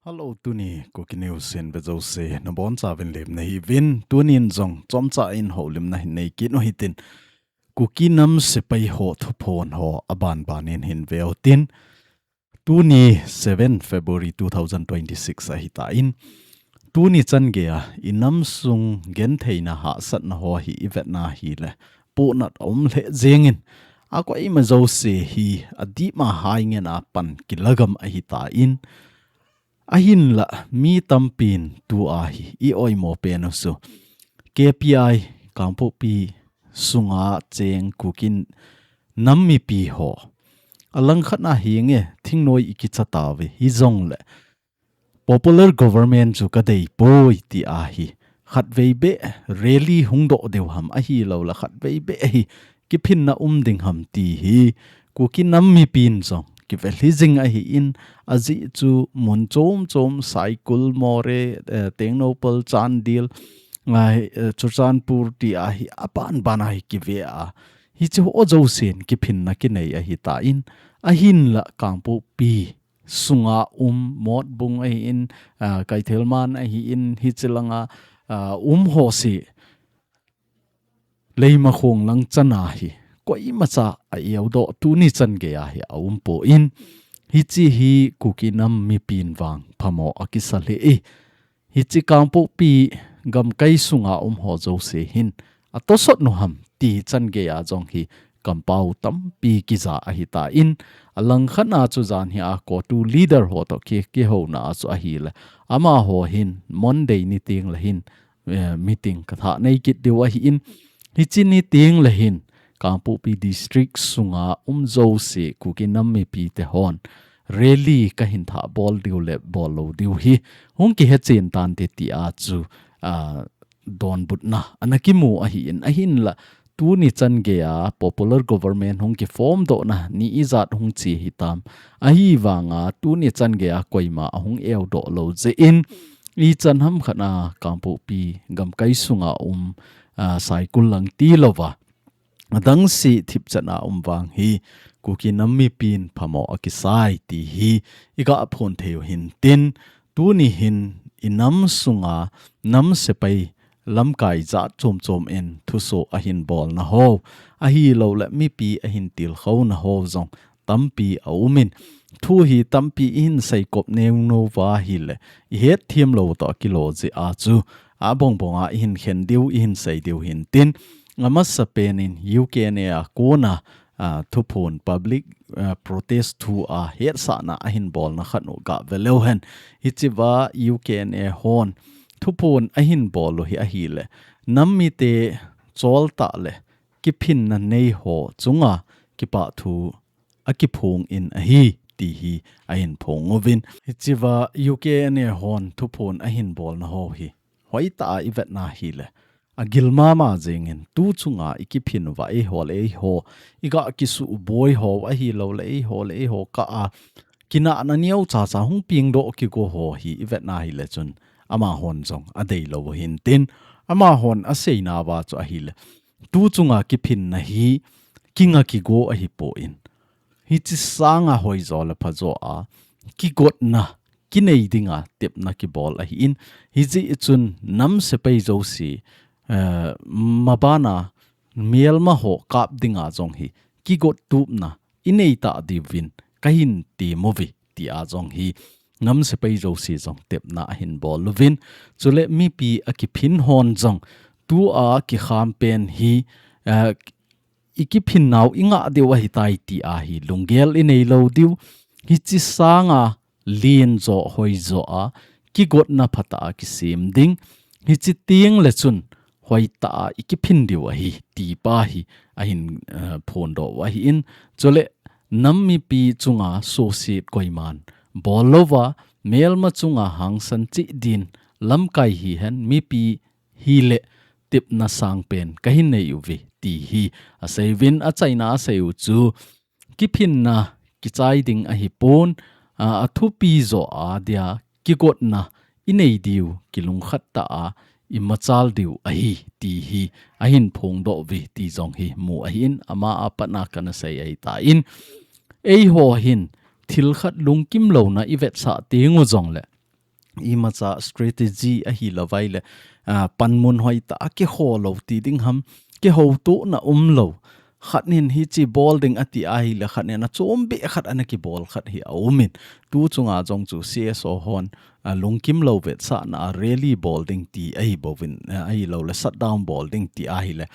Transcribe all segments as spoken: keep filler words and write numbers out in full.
Hello, tuni Kuki News in ve jouse nabonchauvin lemna hiuvin, tunin jong chomcha in houlimna hin nei kit u hitin, Kuki nam sepai ho thuphon ho abanban in hin ve utin. Tuni seven February two thousand twenty-six ahitan, tuni chan geiya i nam sung gentheina hahsatna ho hi i vetna hile, pohnat aum lheh jengin, akoima jouse hi adihma hai ngen a pan kilagam ahitan, ahinla mi tampin tua hi i oimo pen u chu K P I Kangpokpi sunga cheng Kuki nam mipi ho, alangkhat a hinge thingnoi i kicha tauve, hijongle popular government chu kadei poi tia hi khatvei beh rally hung doh diu ham, ahilouleh khatvei beh hi kiphinna um ding ham ti hi Kuki nam mipin jong kive lhi jing ahin, ajeh chu mun chom chom, Saikul, Moreh, eh, Tengnoupal, Chandel, ah, eh, Churachandpur tia hi abanban a hi kive a, hiche ho jousen kiphinna kinei ahitan, ahinla Kangpokpi sunga um, Motbung ahin, ah, Kaithelman ahin, hiche langa, ah, um ho si Leimakhong lang chana hi koimacha a eudoh tuni chan geiya hi aumpon, hiche hi Kuki nam mipin vang phamo akisa lheh e. Hiche Kangpokpi gamkai sunga um ho jouse hin atosot nu ham ti chan geiya jong hi kampau tampi kija ahitan, alangkhat a chu jan hi a CoTU leader ho toh ki, kihouna a chu ahile, amaho hin Monday ni tengle hin, eh, meeting kathah nei kit diu ahin, hiche ni tengle hin Kangpokpi district sunga um jouse Kuki nam mipite hon rally kahin thah bol diu le bol lou diu hi hung kihechen tante tia chu, ah, donbutna ana kimu ahin, ahinla tuni chan geiya popular government hung kiform dohna ni ijat hung che hitam, ahivanga tuni chan geiya koima ahung eudoh lou jeh in, ichan hamkhat a Kangpokpi gamkai sunga um, ah, Saikul lang tilouva adangse thipchan a um vang hi Kuki nam mipin phamo akisai ti hi iga phon thei u hintin, tuni hin i nam sunga nam sepai lamkai jat chom chom in thuso ahin bolna ho, ahilouleh mipi ahin tilkhouna ho jong tampi aumin, thu hi tampi ihin seikop neo neo uva ahile, ihet them lou toh akilo jeh a chu, abongbong a ihin khen diu, ihin sei diu hintin, amasapen in U K N A a kona, ah, thuphon public, ah, protest thu a hetsahna ahin bolna khat u ga ve leu hen. Hichea U K N A hon thuphon ahin bol u hi ahile, nam mite chol tah le kiphinna nei ho chunga kipah thu akiphong in ahi, ti hi ahin phong uvin. Hichea U K N A hon thuphon ahin bolna ho hi hoitah a ivetna hile, agil mama jengin tu chunga ikiphin uva eiho le eiho, iga kisu boi ho, ahilouleh eiho le eiho kah a kinahna neo chacha hung pengdoh kigo ho hi ivetna hile chun amahon jong adeilou u hintin, amahon aseina uva chu ahile, tu chunga kiphinna hi kinga kigo ahipon, hiche sanga hoijo le phajo a kigotna kinei dinga tepna kibol ahin, hijeh chun nam sepai jouse, eh, mabana melma ho kap dinga jong hi kigot tupna inei tah diuvin kahin tem uve, tia jong hi nam sepai jouse jong tepna ahin bol uvin. Chule mipi akiphin hon jong tua kikham pen hi, eh, ikiphin nau ingah diu ahitai tia hi lunggel inei lou diu. Hiche sanga lenjo hoijo a kigotna phatah a kisem ding, hiche tengle chun hoitah a ikiphin diu ahi, ti pa hi ahin, eh, phondoh u ahin. Chule nam mipi chunga suhset koiman bol louva, melma chunga hangsan cheh din lamkai hihen, mipi hile tepna sangpen kahin nei uve, ti hi asei uvin, achaina a asei u chu kiphinna kichai ding ahipon, a, athupi jo a dia kigotna inei diu, kilungkhat tah a imachal diu ahi ti hi ahin phongdoh uve ti jong hi mu ahin, ama a pat na kana sei ahitan, eiho hin thil khat lungkim louna ivetsah teng u jongle, imacha strategy ahilouva ahile, ah, panmun hoitah a kihou lou ti ding ham, kihoutohna umlou. Khat nin hiche bol ding ati ahile, khat nin achombeh khat ana kibol khat hi aumin. Tu chunga jong chu C S O hon, ah, lungkim lou vetsahna a rally bol ding ti ahibouvin, ah, ahilouleh shutdown bol ding ti ahile,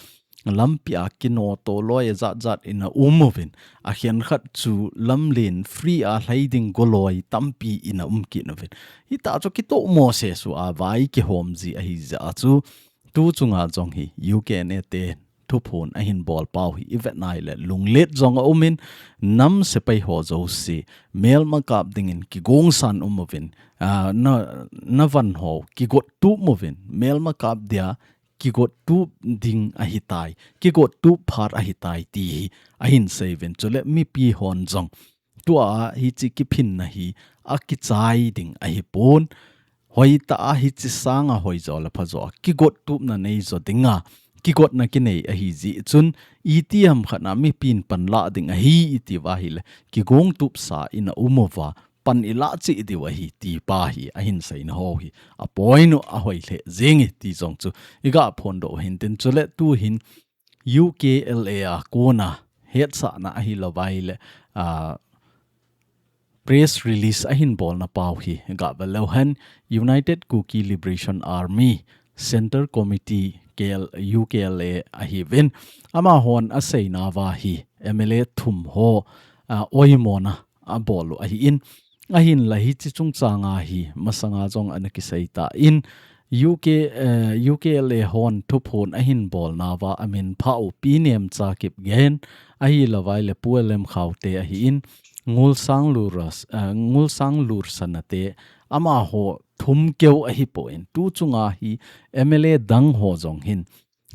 lampi a kinoto loi ajat jat in aum uvin. Akhen khat chu lamlen free a lhai ding goloi tampi in aum kit uvin. Hitia chu kitoh mo sesu a vai kihom ji ahi jeh a chu, tu chunga jong hi U K N A te thuphon ahin bol pau hi ivet nai le lunglet jong aumin, nam sepai ho jouse melma kap dingin kigongsan um uvin, ah, na, na van ho kigot tup uvin, melma kap dia kigot tup ding ahitai, kigot tup phat ahitai ti hi ahin sei uvin. Chule mipi hon jong tua hiche kiphinna hi akichai ding ahipon. Hoitah a hiche sanga hoijo le phajo a kigot tupna neijo dinga kigotna kinei ahi jeh chun, itiham khat na mipin panla ding ahi itiuva ahile, kigong tupsa in aum uva, pan ilah cheh diu ahi ti pa hi ahin seina ho hi apoimo ahoi lheh jenge ti jong chu iga phondoh u hintin. Chule tu hin U K L A a kona hetsahna ahilouva ahile, ah, press release ahin bolna pau hi ga ve leu hen, United Kuki Liberation Army Centre Committee K L, U K L A ahiuvin. Amahon aseinauva hi M L A thum ho, ah, oimona abol u ahin. Ahinla hiche chungchanga hi masanga jong ana kisei tan, U K, eh, U K L A hon thuphon ahin bolnauva amin pha u Pi Nemcha Kipgen, ahilouva ahile Pu L M Khaute ahin, Ngulsang Luras, eh, Ngulsang Lursana te, amaho thum keu ahipon, tu chunga hi M L A dang ho jong hin,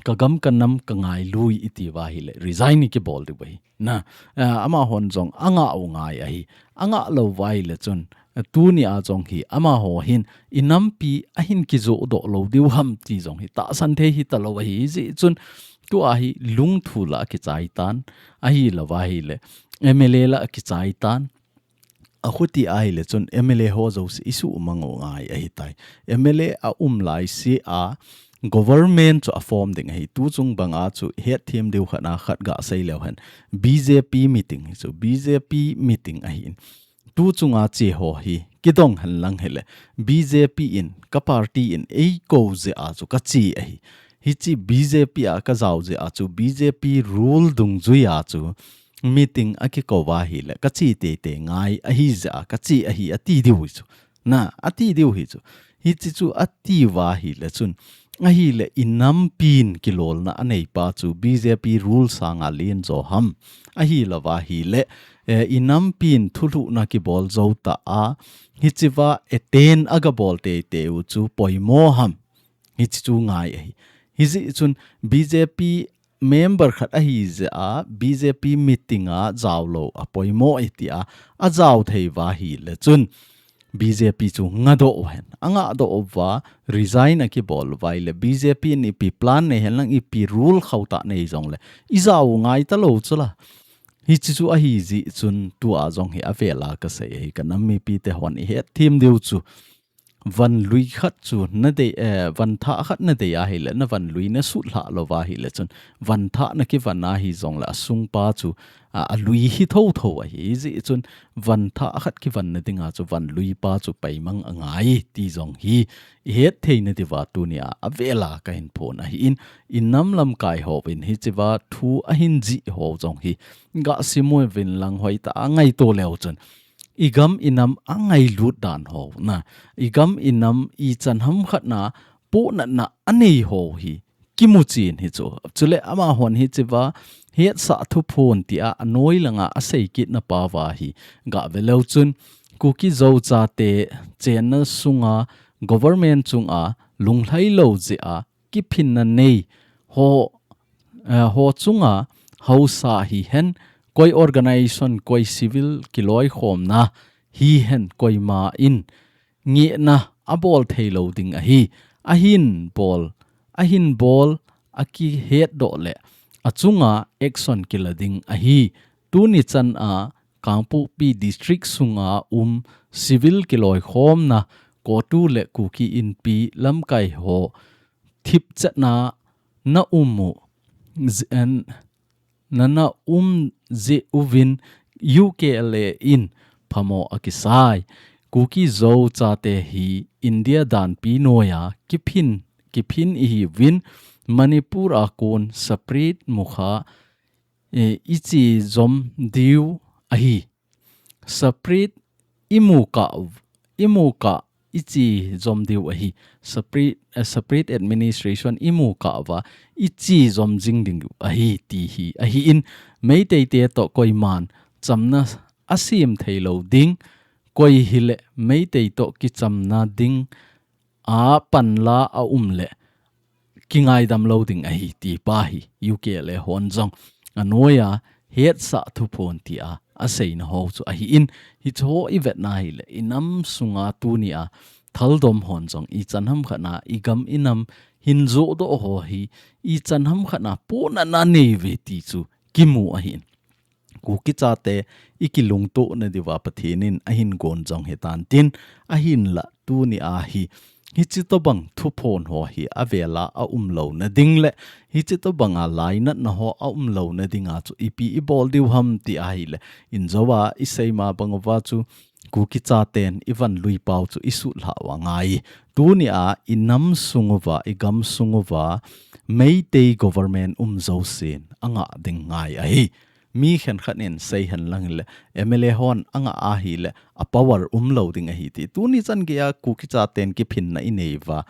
ka gam ka nam ka ngailui itiuva ahile, resign kibol diu ahi. Na, eh, amahon jong angah u ngai ahi. Angah louva ahile chun, eh, tunia jong hi amaho hin inampi ahin kijoh doh lou diu ham ti jong hi tahsan thei hita lou ahi. Hijeh chun tua hi lungthu la akichai tan, ahilouva ahile M L A la akichai tan. Akhuti ahile chun M L A ho jouse isuhmang u ngai ahitai. M L A aum laise a government chu aform ding ahi. Tu chung banga chu hetthem diu khat na khat ga sei leu hen, B J P meeting hi chu, B J P meeting ahin. Tu chunga che ho hi kidong hen lang hile, B J P in, ka party in eikou jeh a chu kache ahi. Hiche B J P a kajao jeh a chu, B J P rule dungjuia chu meeting akikouva ahile, kache teitei ngai ahi jeh a kache ahi ati diu hi chu. Na, ati diu hi chu. Hiche chu atiuva ahile chun, ahile inampin kilolna aneipa chu B J P rule sanga len jo ham, ahilouva ahile, eh, inampin thulhuhna kibol jou ta a, hichea attend agabol teitei u chu poimo ham. Hiche chu ngai ahi. Hijeh chun B J P member khat ahi jeh a B J P meeting a jaolou apoimo e tia ajao theiuva ahile chun, B J P chu ngadoh u hen. Angahdoh uva, resign akibol uva ahile, B J P in ipi plan nei hen lang, ipi rule khauhtah nei jongle, ijao u ngai talou chula. Hiche chu ahi jeh chun tua jong hi avela kasei ahi, ka nam mipite hon ihetthem diu chu. Van lui khat chu nadei, eh, van thah khat nadei ahile, na van lui nasutlhah louva ahile chun, van thah nakivon ahi jongle asungpa chu, a, alui hi thotho ahi. Hijeh chun van thah khat kivon nadinga chu van luipa chu paimang angai ti jong hi ihet theina diuva tunia avela kahin phon ahin, inam lamkai hon hichea thu ahin jih ho jong hi gasim uvin lang hoitah a ngaito leu chun, igam inam angailut dan ho na, igam inam ichan ham khat na pohnatna anei ho hi kimuchen hi chu. Chule amahon hichea hetsah thuphon tia anoi langa asei kitna pauva hi ga ve leu chun, Kuki Zo chate chenna sunga government chunga lunglhai lou jeh a kiphinna nei ho, eh, ho chunga haosa hihen, koi organization, koi civil kiloikhomna hihen, koima in ngehna abol thei lou ding ahi. ahin bol, ahin bol akihetdoh le achunga action kila ding ahi. Tuni chan a Kangpokpi District sunga um civil kiloikhomna CoTU le Kuki Inpi lamkai ho thipchetna na um u, nana um jeh uvin U K L A in phamo akisai. Kuki Zo chate hi India danpi noiya kiphin, kiphin ihiuvin Manipur a kon separate mukha, eh, iche jom diu ahi. Separate imu kah, imu kah iche jom diu ahi. Separate, eh, separate administration imu kah uva iche jom jing diu ahi ti hi. Ahin Meitei te toh koiman chamna asem thei lou ding, koi hile Meitei toh kichamna ding a panla a um le kingaidam lou ding ahi ti pa hi U K L A hon jong anoiya hetsah thuphon tia aseina ho chu ahin, hiche ho ivetna hile inam sunga tunia thaldom hon jong ichan hamkhat na igam inam hin johdoh ho hi ichan hamkhat na pohnatna neiuve ti chu kimu ahin. Kuki chate ikilungtohna diuva Pathen in ahin gon jong hitan tin, ahinla tunia hi hiche tobang thuphon ho hi avela aum louna ding le hiche tobanga lainatna ho aum louna dinga chu ipi ibol diu ham ti ahile, injoa iseima bang uva chu Kuki chaten ivan luipau chu isutlhah u angai. Tunia inam sung uva, igam sung uva Meitei government um jousen angah ding ngai ahi. Mi khenkhat in seihen lang le M L A hon angah ahile a power um lou ding ahi ti. Tuni chan geiya Kuki chaten kiphinna inei uva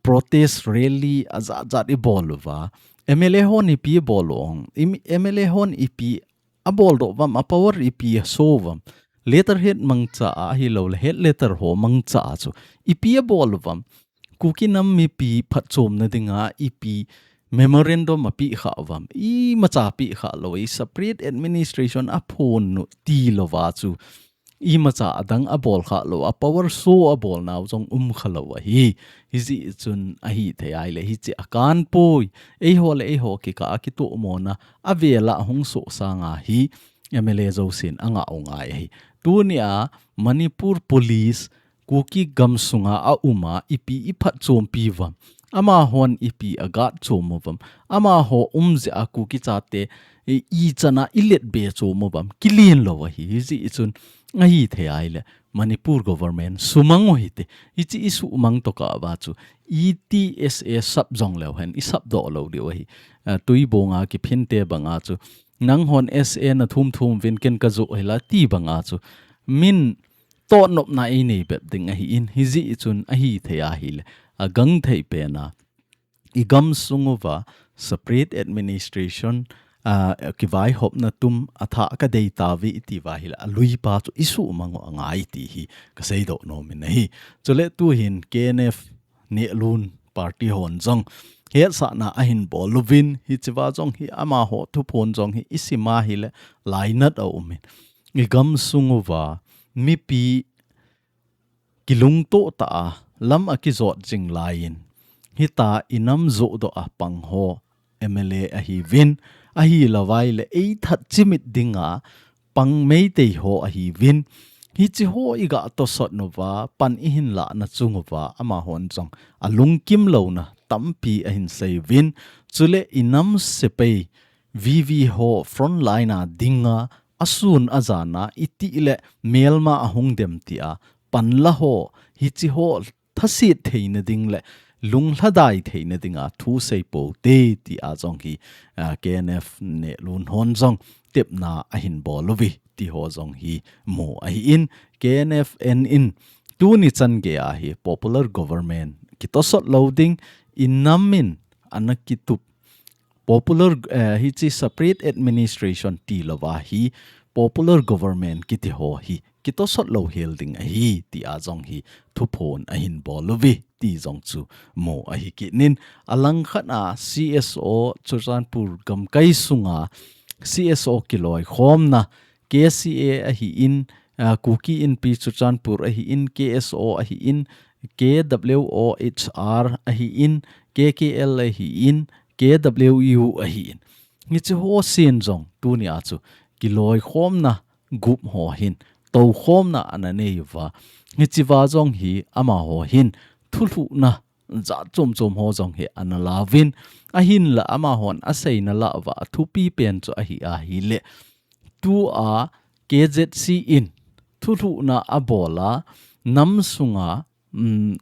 protest rally ajat jat ibol uva, M L A hon ipi abol u, M L A hon ipi aboldoh uvam, a power ipi aso uvam, letterhead mangcha a ahilouleh head letter ho mangcha a chu ipi abol uvam, Kuki nam mipi phatchomna dinga ipi memorandum apeh kha uvam, imacha apeh kha lou, i separate administration aphon u ti louva chu imacha adang abol kha lou, a power so abol nau jong um kha lou ahi. Hijeh chun ahithei ahile hiche akanpoi, eiho le eiho kikah a kitohmona avela hung soh sanga hi M L A jousen angah u ngai ahi. Tunia Manipur Police Kuki gamsunga auma ipi iphatchompi uvam, amahon ipi agatchom uvam, amaho um jeh a Kuki chate i, ichana iletbe chom uvam, kilen lou ahi. Hijeh chun ahithei ahile Manipur government sumang u hite. Hiche isumang tokah uva chu iti S A sap jong leu hen isapdoh lou diu ahi. A, Tuibong a kiphinte banga chu nanghon S A nathum thum uvin ken kajoh hela ti banga chu min tohnopna einei bep ding ahin, hijeh chun ahithei ahile agangthei pena igamsung uva separate administration, a, kivaihopna tum athah kadei tauve iti uva ahile aluipa chu isumang u angai ti hi kaseidoh nomin ahi. Chule tuhin K N F nehlun party hon jong hetsahna ahin bol uvin, hichea jong hi amaho thuphon jong hi isim ahile lainat aumin, igamsung uva mipi kilungtoh tah a lam akijot jing laiyin, hitia inam johdoh a pang ho M L A ahiuvin, ahilouva ahile eithat chimit dinga pang Meitei ho ahiuvin, hiche ho igah tosot nauva pan ihin lahna chung uva amahon jong alungkim louna tampi ahin seiuvin, chule inam sepai V V ho frontline a dinga asun ajana itih le melma ahung dem tia panla ho, hiche ho thaset theina ding le lunglhadai theina dinga thu seipou te tia jong hi, a, K N F nehlun hon jong tepna ahin bol uve ti ho jong hi mu ahin, K N F N in tuni chan geiya hi popular government kitosot lou ding, inam in ana kitup popular, eh, hiche separate administration tilouva hi popular government kiti ho hi kitosot lou hel ding ahi tia jong hi thuphon ahin bol uve ti jong chu mu ahi kit in, alangkhat a C S O Churachandpur gamkai sunga C S O kiloikhomna K C A ahin, a, Kuki Inpi Churachandpur ahin, K S O ahin, K W O H R ahi in, K K L ahi in, K W U ahi in. Hichi ho sin jong tunia chu kiloikhomna gup ho hin toukhomna ana nei uva. Hichiva jong hi amaho hin thulhuhna jat chom chom ho jong hi ana lauvin. Ahinla amahon aseina lah uva athupi pen chu ahi ahile. Tua K Z C in thulhuhna abol a nam sunga um,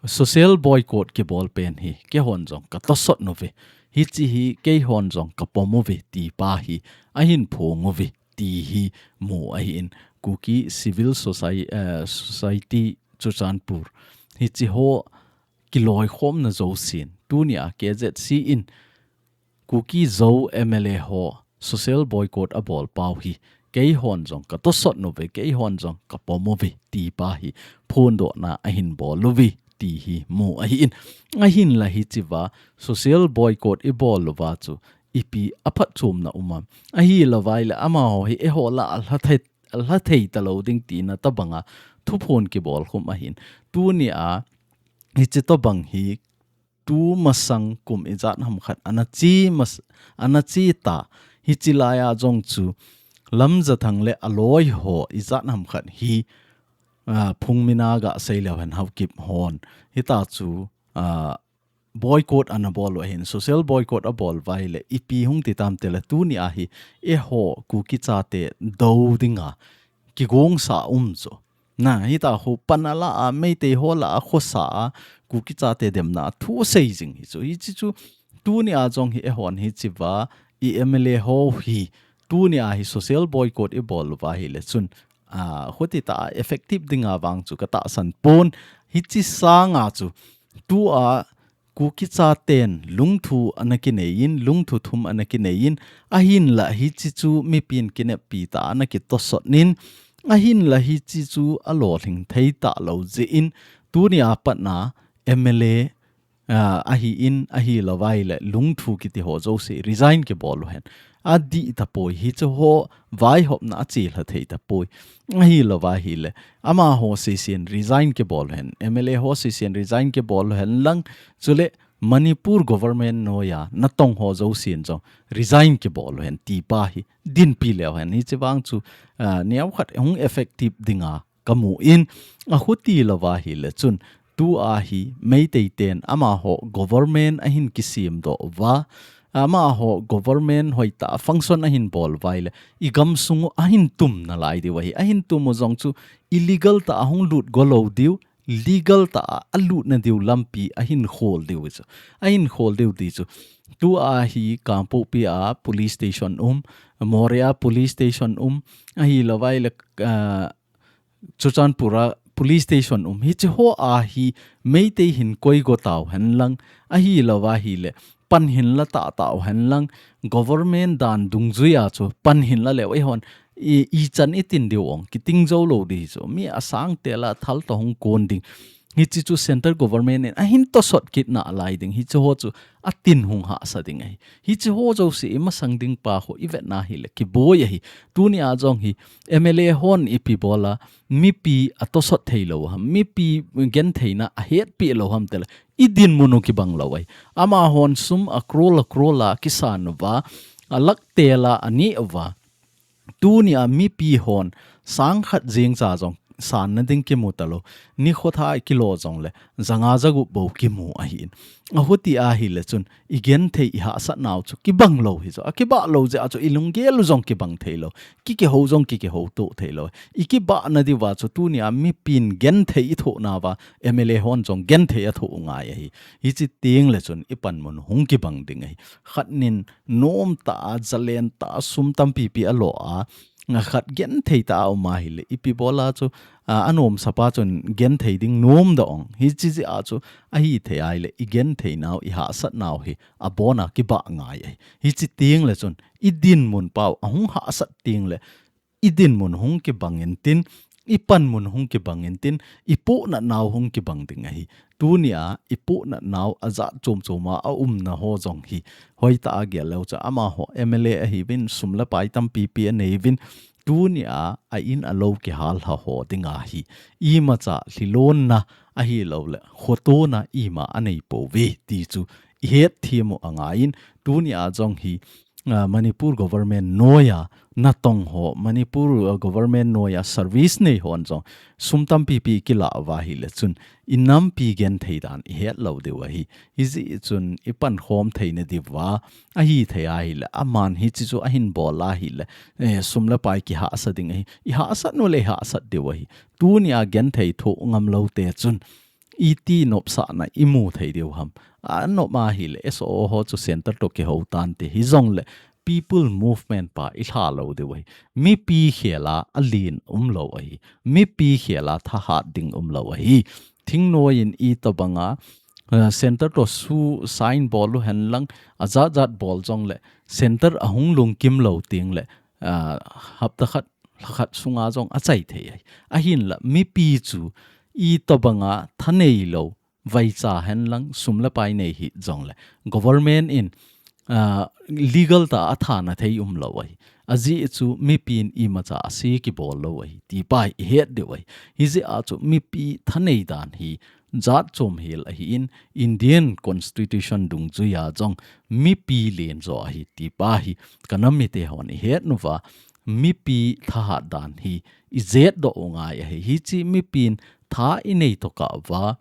social boycott kibol pen hi keihon jong katosot uve. Hichi hi keihon jong kapom uve ti pa hi ahin phong uve ti hi mu ahi in Kuki Civil Society, uh, Society Churachandpur. Hichi ho kiloikhomna jousen tunia K Z C in Kuki Zo M L A ho social boycott abol pau hi keihon jong katosot uve, keihon jong kapom uve ti pa hi phondohna ahin bol uve ti hi mu ahi in. Ahinla hichiva social boycott ibol uva chu ipi aphatchomna um am. Ahilouva ile amaho hi eiho lah a lha thei, lha thei talou ding tina tobanga thuphon kibol khum ahin. Tunia hichi tobang hi tu masang kum ijat ham khat ana chi mas, ana chi ta. Hichi laia jong chu Lamjathang le aloi ho ijat ham khat hi, ah, Phungmina ga seileu hen Haokip hon. Hita chu, ah, boycott ana bol u ahin, social boycott abol uva ile ipi hung ti tam tile tunia hi eiho Kuki chate do dinga kigongsa um chu. Na, hita khu pan ala a, Meitei ho lah a, khosa a, Kuki chate demna thu sei jing hi chu. Hichi chu tunia jong hi eihon hichiva, i M L A ho hi, tunia hi social boycott ibol uva hile chun, a, khuti ta effective dinga vang chu katahsan pon. Hichi sanga chu, tua Kuki chaten lungthu ana kinei in, lungthu thum ana kinei in, ahinla hichi chu mipin kineppi ta ana kitosot in, ahinla hichi chu alolhing thei talou jeh in, tunia patna M L A, ah, ahi in, ahilouva ile lungthu kiti ho jouse resign kibol u hen. Adih tapoi, hichu ho vaihopna achelha thei tapoi. Ahilouva ile amaho sesen resign kibol u hen, M L A ho sesen resign kibol u hen lang, chule Manipur government noiya natong ho jousen jong resign kibol u hen ti pa hi dinpi leu hen. Hichi vang chu, ah, neokhat hung effective dinga kamu in, akhuti louva hile chun tua hi Meitei ten amaho government ahin kisemdoh uva, amaho government hoitah a function ahin bol uva ile igamsung u ahin tum nalai diu ahi. Ahin tum u jong chu illegal tah a hung lut go lou diu, legal tah a alutna diu lampi ahin khol diu chu. Ahin khol diu ti chu. Tua hi Kangpokpi a police station um, Moreh a police station um, ahilouva ile, ah, Churachandpur a police station um. Hichi ho a hi Meitei hin koi go tau hen lang, ahilouva hile pan hin la tah tau hen lang, government dan dungjuia chu pan hin la leu eihon i, ichan itin diu ong, kiting jou lou di chu. Mi asang tela thal toh hung kon ding. Hichi chu central government in ahin tosot kit nalai ding. Hichi ho chu atin hung hahsa ding ahi. Hichi ho jouse imasang ding pa ho ivetna hile kiboi ahi. Tunia jong hi M L A hon ipi bol a, mipi atosot thei lou ham, mipi gentheina ahetpi lou ham tile idinmun u kibang lou ahi. Amahon sum a crore a crore a kisan uva, a lakh tela anei uva. Tunia mipi hon sang khat jeng cha jong sanna ding kimu talou. Nikho thah kilo jongle, janga jagup bou kimu ahi in. Akhuti ahile chun, igenthei ihahsatnau chu kibang lou hi chu. Akibah lou jeh a chu ilunggel u jong kibang thei lou. Kikihou jong kikihou to thei lou. Ikibahna diuva chu tunia mipin genthei ithoh nauva, M L A hon jong genthei athoh u ngai ahi. Hichi tengle chun ipanmun hung kibang ding ahi. Khat nin nomtah a, jalen tah a, sum tampipi alo a, khat genthei tah a um ahile, ipi bol a chu, a, anomsapa chun genthei ding nom da ong. Hichi jeh a chu, ahithei ahile, igenthei nau, ihahsat nau hi, abona kibah ngai ahi. Hichi tengle chun, idinmun pau, ahung hahsat tengle, idinmun hung kibang intin, ipanmun hung kibang intin, ipohnat nau hung kibang ding ahi. Tunia ipohnat nau ajat chom chom a aumna ho jong hi. Hoitah a gel leu chu amaho M L A ahiuvin, sum le pai tampipi aneiyuvin, tunia a in a lo kihal ha ho dinga hi imacha lhilonna ahilouleh khotona ima anei pouve ti chu ihet thiam u angaiyin, tunia jong hi, ah, Manipur government noija natong ho, Manipur, ah, government noija service nei hon jong sum tampipi kila uva ahileh chun inampi genthei dan ihet lou diu ahi. Hijeh chun ipankhom theina diuva ahithei ahileh, aman hiche chu ahin bol ahileh, eh, sum le pai kihahsa ding ahi. Ihahsat uleh ihahsat diu ahi. Tunia genthei thoh ngam lou te chun iti nopsahna imu thei diu ham. Anop ahileh S O O ho chu center toh kihou tante, hijongleh people movement pa ilha lou diu ahi. Mipi khela alen umlou ahi. Mipi khela thahat ding umlou ahi. Thingnoiyin itobanga, ah, center toh su sign bol u henlang, ajat jat bol jongleh center ahung lungkim lou tengleh, ah, hapta khat, lha khat sunga jong achai thei ahi. Ahinlah mipi chu itobanga thanei lou, vaicha henlang, sum le pai nei hih jongleh government in, ah, legal tah a athana thei umlou ahi. Ajeh chu mipin imacha ase kibol lou ahi ti pa hi ihet diu ahi. Hijeh a chu mipi thanei dan hi jat chom hel ahin, Indian Constitution dungjuija jong mipi lenjo ahi ti pa hi kanam mite hon ihet uva, mipi thahat dan hi ijet doh u ngai ahi. Hiche mipin tha inei tokah uva,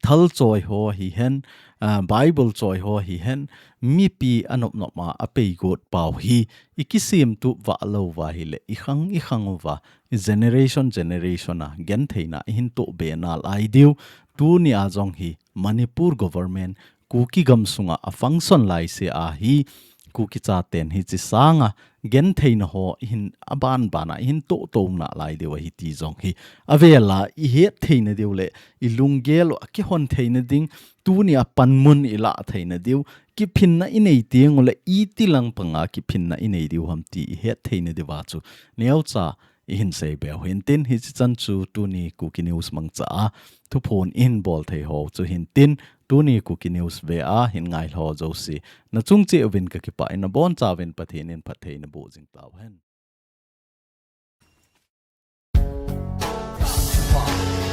thal choi ho hihen, ah, Bible choi ho hihen, mipi anop nop a apei got pau hi ikisemtup vah lou uva ahileh, ikhang ikhang uva, generation generation a gentheina ihin toh be nalai diu. Tunia jong hi Manipur government Kuki gam sunga afunction laise a hi Kuki chaten hiche sanga gentheina ho ihin aban bana ihin toh toh nalai diu ahi ti jong hi avela ihet theina diu le ilunggel u akihon theina ding, tunia panmun ilah theina diu, kiphinna inei tenguleh iti lang panga kiphinna inei diu ham ti ihet theina diuva chu neocha ihin seibe u hintin, hiche chan chu tuni Kuki News mangcha a thuphon ihin bol thei ho chu hintin, tuni Kuki News ve a hin ngai ho jouse nachung cheh uvin kakipah in, nabonchauvin Pathen in phatthei naboh jing tauhen.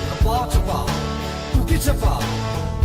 Chapa, Chapa, Kuki Chapa.